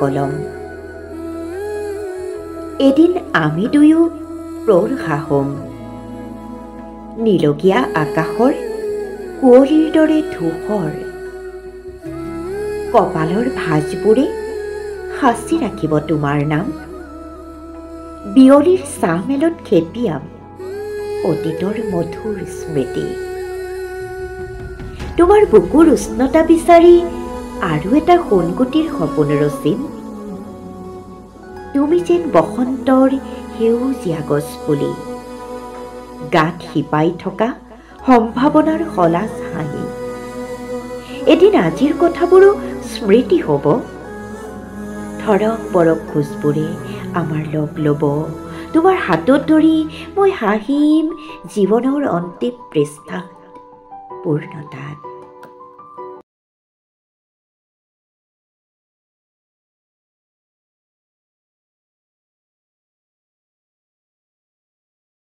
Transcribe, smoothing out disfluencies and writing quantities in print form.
কলম। এদিন আমি দুয়ো প্ৰৌঢ়া হ'ম, নিলগীয়া আকাশৰ কুঁৱলীৰ দৰে ধূসৰ। কপালৰ ভাঁজবোৰে সাঁচি ৰাখিব তোমাৰ নাম। বিয়লিৰ চাহমেলত খেপিয়াম অতীতৰ মধুৰ স্মৃতি। তোমাৰ বুকুৰ উষ্ণতা বিচাৰি আৰু এটা সোণগুটিৰ সপোন ৰচিম। তুমি যেন বসন্তৰ সেউজীয়া গছপুলি, গাত শিপাই থকা সম্ভাৱনাৰ সলাজ হাঁহি। এদিন আজিৰ কথাবোৰো স্মৃতি হ'ব। থৰক বৰক খোজবোৰে আমাৰ লগ ল'ব। তোমাৰ হাতত ধৰি মই হাঁহিম জীৱনৰ অন্তিম পৃষ্ঠাত পূৰ্ণতাত।